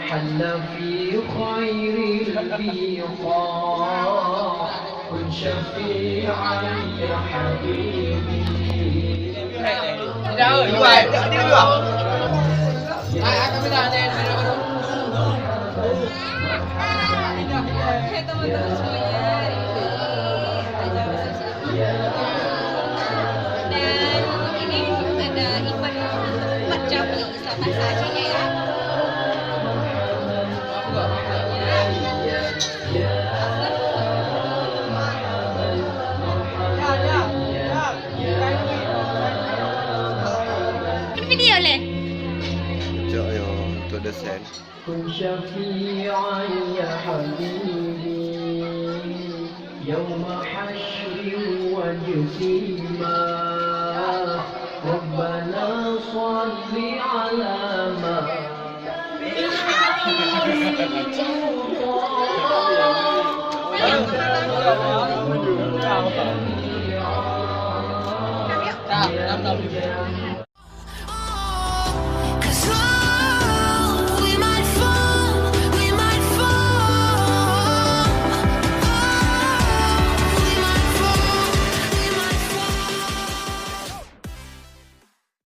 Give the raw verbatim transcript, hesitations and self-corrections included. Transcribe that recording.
حل في خير البقاع، كن شفيعا يا حبيبي. Hai teman-teman semuanya, hari ini acara resepsi. Dan ini ada event empat jam ni. Selamat sajinya ya. Video leh. Cok yo, untuk dosen. كن شفيعا يا حبيبي يوم حشر واجتماع. ربنا صل على ما